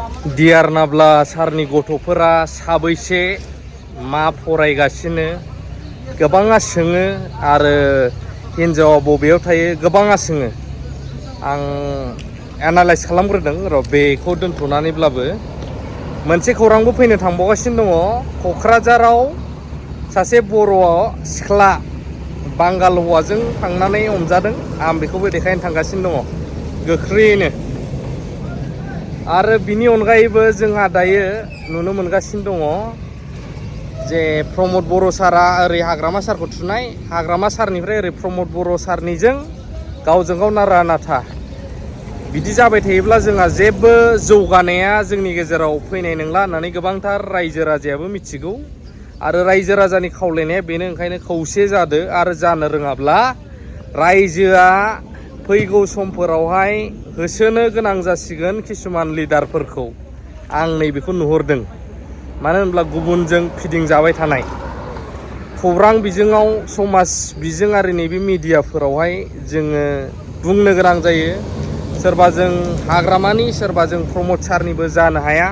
Dear नाब्ला सारनि गथ'फोरा साबैसे मा फरायगासिनो गोबाङा सोङो आरो हिन्जावा बबेयाव थायो गोबाङा सोङो। आं एनालाइज खालामग्रोदों र' बेखौ दोनथ'नानैब्लाबो मोनसे खौरांबो फैनो थांबावगासिनो दङ। क'क्राझाराव सासे बर' सिख्ला बांगाल हौवाजों थांनानै हमजादों। आं बेखौबो देखायनो थांगासिनो दङ गोख्रैयैनो। आरो बिनि अनगायैबो जोंहा दायो नुनो मोनगासिनो दङ जे प्रमद बर' सारा ओरै हाग्रामा सारखौ थुनाय, हाग्रामा सारनिफ्राय ओरै प्रमद बर' सारनिजों गावजों गाव नारा नाथा। बिदि जाबाय थायोब्ला जोंहा जेबो जौगानाया जोंनि गेजेराव फैनाय नंला होननानै गोबांथार रायजो राजायाबो मिथिगौ। आरो रायजो राजानि खावलायनाया बेनो, ओंखायनो खौसे जादो। आरो जानो रोङाब्ला रायजोआ फैगौ समफोरावहाय होसोनो गोनां जासिगोन किसुमान लिडारफोरखौ। आं नैबेखौ नुहुरदों। मानो होनब्ला गुबुनजों फिदिंजाबाय थानाय खौरां बिजोङाव, समाज बिजों आरो नैबे मिडियाफोरावहाय जोङो बुंनो गोनां जायो। सोरबा जों हाग्रामानि, सोरबा जों प्रमद सारनिबो जानो हाया।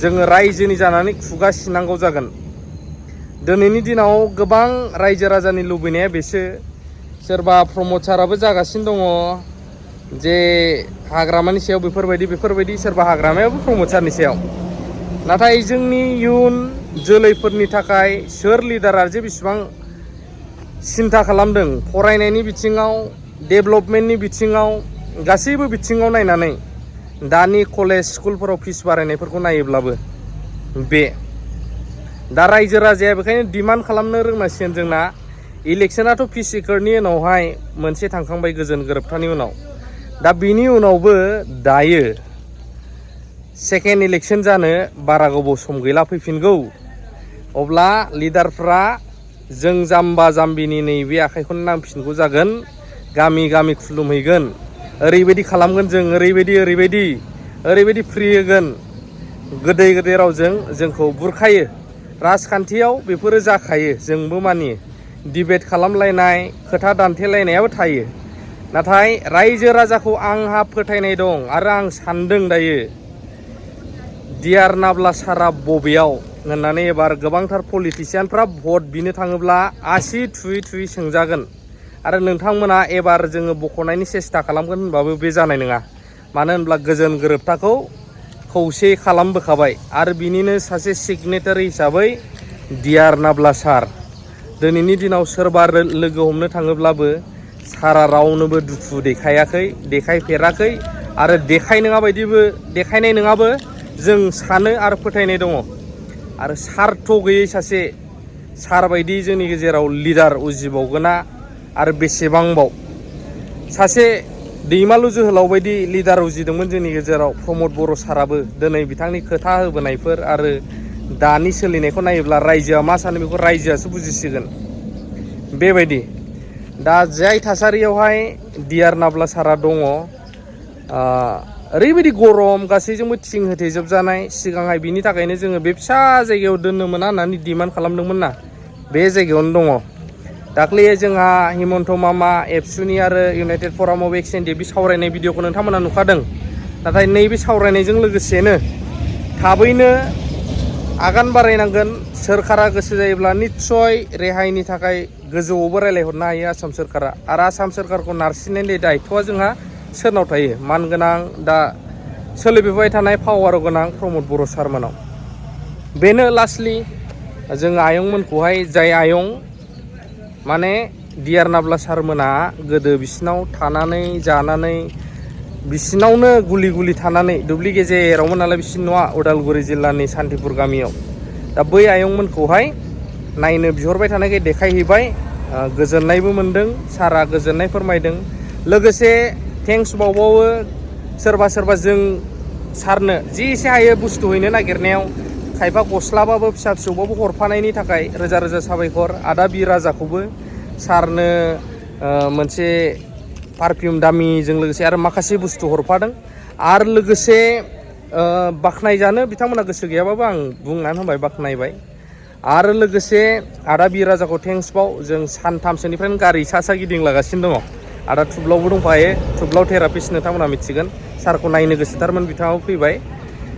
जोङो रायजोनि जानानै खुगा सिनांगौ जागोन। दिनैनि दिनाव गोबां रायजो राजानि लुबैनाया बेसो। सोरबा प्रमद साराबो जागासिनो दङ जे हाग्रामानि सायाव बेफोरबायदि, सोरबा हाग्रामायाबो प्रमद सारनि सायाव। नाथाय जोंनि इयुन जोलैफोरनि थाखाय सोर लिडारा जे बेसेबां सिन्था खालामदों फरायनायनि बिथिङाव, डेभेलपमेन्टनि बिथिङाव, गासैबो बिथिङाव नायनानै दानि कलेज स्कुलफोराव फिस बारायनायफोरखौ नायोब्लाबो बे दा रायजो राजाया बेखायनो डिमान्ड खालामनो रोंनांसिगोन। जोंना इलेक्सनाथ' पिस इकारनि उनावहाय मोनसे थांखांबाय गोजोन गोरोबथानि उनाव। दा बिनि उनावबो दायो सेकेन्ड इलेक्सन जानो बारा गोबाव सम गैला फैफिनगौ। अब्ला लिडारफ्रा जों जाम्बा जाम्बिनि नैबे आखाइखौनो नांफिनगौ जागोन। गामि गामि खुलुमहैगोन, ओरैबायदि खालामगोन जों, ओरैबायदि फ्रि होगोन, गोदै गोदै रावजों जोंखौ बुरखायो। राजखान्थियाव बेफोरो जाखायो, जोंबो मानियो। डिबेट खालामलायनाय, खोथा दान्थेलायनायाबो थायो। नाथाय रायजो राजाखौ आंहा फोथायनाय दं आरो आं सानदों दायो डियार नाब्ला सारा बबेयाव होननानै एबार गोबांथार पलिटिसियानफ्रा भट बिनो थाङोब्ला आसि थुयै थुयै सोंजागोन। आरो नोंथांमोना एबार जोङो बख'नायनि सेस्था खालामगोन होनबाबो बे जानाय नङा। मानो होनब्ला गोजोन गोरोबथाखौ खौसे खालामबोखाबाय। आरो बिनिनो सासे सिगनेटारि हिसाबै डियार नाब्ला सार। दिनैनि दिनाव सोरबा लोगो हमनो थाङोब्लाबो सारा रावनोबो दुखु देखायाखै, देखायफेराखै आरो देखायनाय नङाबो जों सानो आरो फोथायनाय दङ। आरो सार्थ गैयै सासे सार बायदि जोंनि गेजेराव लिडार उजिबावगोना आरो बेसेबांबाव। सासे दैमालु जोहोलाव बायदि लिडार उजिदोंमोन जोंनि गेजेराव प्रमद बर' साराबो। दिनै बिथांनि खोथा होबोनायफोर आरो दानि सोलिनायखौ नायोब्ला रायजोआ मा सानो बेखौ रायजोआसो बुजिसिगोन। बेबायदि दा जाय थासारियावहाय डियार नाब्ला सारा दङ, ओरैबायदि गरम, गासैजोंबो थिं होथेजोबजानाय। सिगांहाय बिनि थाखायनो जोङो बे फिसा जायगायाव दोननो मोना होननानै डिमान्ड खालामदोंमोन ना, बे जायगायावनो दङ। दाख्लै जोंहा हिमन्त मामा, एबसुनि आरो united forum of X and बे सावरायनाय भिडिअखौ नोंथांमोना नुखादों। नाथाय नैबे सावरायनायजों लोगोसेनो थाबैनो आगान बारायनांगोन। सोरखारा गोसो जायोब्ला निस्सय रेहायनि थाखाय गोजौआवबो रायलायहरनो हायो आसाम सोरखारा। आरो आसाम सोरखारखौ नारसिननायनि दायथ'आ जोंहा सोरनाव थायो? मानगोनां दा सोलिबोबाय थानाय पावार गोनां प्रमद बर' सारमोनाव। बेनो लास्टलि जों आयंमोनखौहाय, जाय आयं माने डियार नाब्ला सारमोना गोदो बिसिनाव थानानै जानानै, बिसिनावनो गुलि गुलि थानानै, दुब्लि गेजेरावमोन नालाय बिसिनि न'आ, उदालगुरि जिल्लानि सान्थिपुर गामियाव। दा बै आयंमोनखौहाय नायनो बिहरबाय थानायखाय देखायहैबाय। गोजोननायबो मोनदों, सारा गोजोननाय फोरमायदों। लोगोसे थेंक्स बावबावो सोरबा जों सारनो जि एसे हायो बुस्थु हैनो नागिरनायाव खायफा गस्लाबाबो फिसा फिसौबाबो हरफानायनि थाखाय रोजा रोजा साबायखर। आदा बि राजाखौबो सारनो मोनसे पारफिउम दामिजों लोगोसे आरो माखासे बुस्थु हरफादों। आरो लोगोसे बाख्नायजानो बिथांमोना गोसो गैयाबाबो आं बुंनानै होबाय, बाख्नायबाय। आरो लोगोसे आदा बि राजाखौ थेंक्स बाव। जों सानथामसोनिफ्रायनो गारि सा गिदिंलागासिनो दङ। आदा थुब्लावबो दंफायो, थुब्लाव थेरापिस्ट, नोंथांमोना मिथिगोन। सारखौ नायनो गोसोथारमोन, बिथाङाबो फैबाय।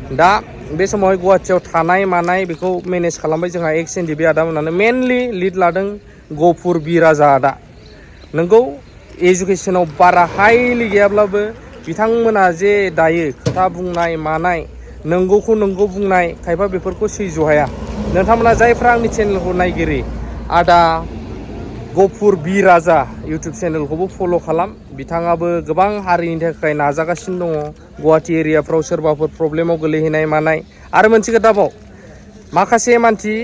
दा बे समावहाय गुवाहाटियाव थानाय मानाय बेखौ मेनेज खालामबाय जोंहा एक्स एन डि बि आदामोनानो मेनलि लिड लादों गफुर बिराजा आदा नोंगौ एजुकेसनाव बारा हाइलि गैयाब्लाबो बिथांमोना जे दायो खोथा बुंनाय मानाय नंगौखौ नंगौ बुंनाय खायफा बेफोरखौ सैज' हाया नोंथांमोना जायफ्रा आंनि चेनेलखौ नायगिरि आदा गफुर बिराजा इउटुब चेनेलखौबो फल' खालाम बिथाङाबो गोबां हारिनि थाखाय नाजागासिनो दङ गुवाहाटि एरियाफ्राव सोरबाफोर प्रब्लेमाव गोलैहैनाय मानाय आरो मोनसे खोथाबाव माखासे मानसि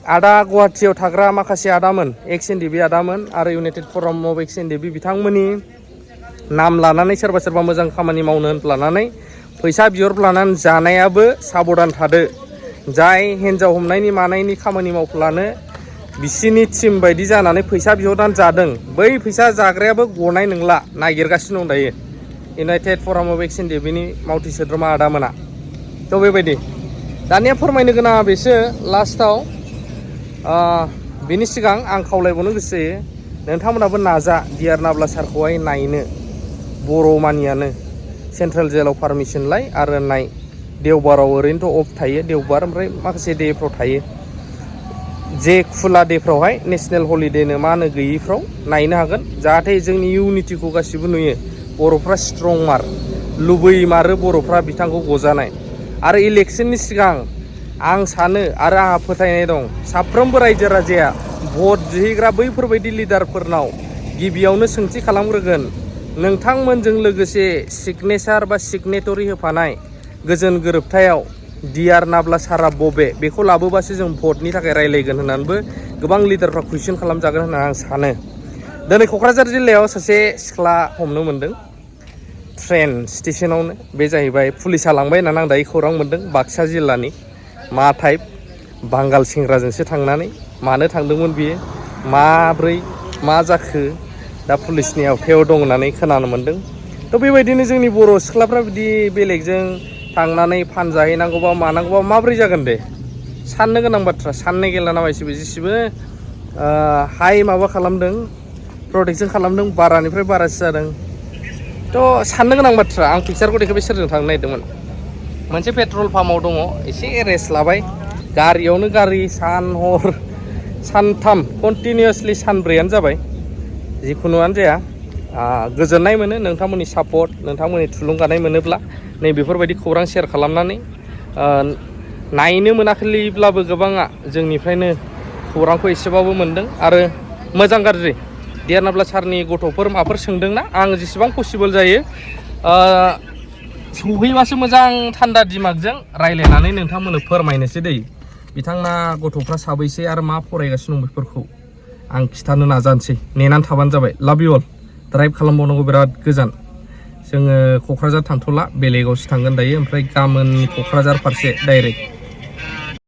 आदा गुवाहाटियाव थाग्रा माखासे आदामोन एक्स एन डि बि आदामोन आरो united forum of ex N D B बिथांमोननि नाम लानानै सोरबा सोरबा मोजां खामानि मावनो होनफ्लानानै फैसा बिहरफ्लानानै जानायाबो साबधान थादो जाय हिन्जाव हमनायनि मानायनि खामानि मावफ्लानो बिसिनि टिम बायदि जानानै फैसा बिहरनानै जादों बै फैसा जाग्रायाबो गनाय नंला नागिरगासिनो दं दायो united forum of ex N D बिनि मावथि सोद्रोमा आदामोना थ' बेबायदि दानिया फोरमायनो गोनाङा बेसो लास्टाव बिनि सिगां आं खावलायबावनो गोसो जायो नोंथांमोनाबो नाजा डियार नाब्ला सारखौहाय नायनो बर' मानियानो सेन्ट्रेल जेलाव पारमिसन लाय आरो नाय देवबाराव ओरैनोथ' अफ थायो देवबार ओमफ्राय माखासे डेफ्राव थायो जे खुला डेफ्रावहाय नेसनेल हलिडेनो मा होनो गैयिफ्राव नायनो हागोन जाहाथे जोंनि इउनिटिखौ गासिबो नुयो बर'फ्रा स्ट्रं मार लुबैमारो बर'फ्रा बिथांखौ गजानाय आरो इलेक्सननि सिगां आं सानो आरो आंहा फोथायनाय दं साफ्रोमबो रायजो राजाया भट बिहैग्रा बैफोरबायदि लिडारफोरनाव गिबियावनो सोंथि खालामग्रोगोन नोंथांमोनजों लोगोसे सिगनेसार बा सिगनेटरि होफानाय गोजोन गोरोबथायाव डियार नाब्ला सारा बबे बेखौ लाबोबासो जों भटनि थाखाय रायलायगोन होननानैबो गोबां लिडारफ्रा कुइसन खालामजागोन होननानै आं सानो दिनै क'क्राझार जिल्लायाव सासे सिख्ला हमनो मोनदों ट्रेन स्टेशनावनो बे जाहैबाय पुलिसा लांबाय होननानै आं दायो खौरां मोनदों बाक्सा जिल्लानि मा टाइप बांगाल सेंग्राजोंसो थांनानै मानो थांदोंमोन बियो माब्रै मा जाखो दा पुलिसनि आवथायाव दं होननानै खोनानो मोनदों थ' बेबायदिनो जोंनि बर' सिख्लाफ्रा बिदि बेलेगजों थांनानै फानजाहैनांगौबा मानांगौबा माब्रै जागोन दे साननो गोनां बाथ्रा साननो गेला नामा जेसेबो हाइ माबा खालामदों प्रटेकसन खालामदों बारानिफ्राय बारासो जादों थ' साननो गोनां बाथ्रा आं पिक्सारखौ देखायबाय सोरजों थांनो नागिरदोंमोन मोनसे पेट्रल पाम्पआव दङ एसे रेस्ट लाबाय गारियावनो गारि सान हर सानथाम कन्टिनिउसलि सानब्रैयानो जाबाय जिखुनुआनो जाया गोजोननाय मोनो नोंथांमोननि सापर्ट नोंथांमोननि थुलुंगानाय मोनोब्ला नै बेफोरबायदि खौरां शेयार खालामनानै नायनो मोनाखैब्लाबो गोबाङा जोंनिफ्रायनो खौरांखौ एसेबाबो मोनदों आरो मोजां गाज्रि डियार नाब्ला सारनि गथ'फोर माफोर सोंदोंना आं जेसेबां पसिबोल जायो सहैबासो मोजां थान्दा दिमागजों रायलायनानै नोंथांमोननो फोरमायनोसै दै बिथांना गथ'फ्रा साबैसे आरो मा फरायगासिनो दं बेफोरखौ आं खिथानो नाजानोसै नेनानै थाबानो जाबाय लाभ इउ अल ड्राइभ खालामबावनांगौ बिराद गोजान जोङो क'क्राझार थांथ'ला बेलेगावसो थांगोन दायो ओमफ्राय गाबोन क'क्राझार फारसे डाइरेक्ट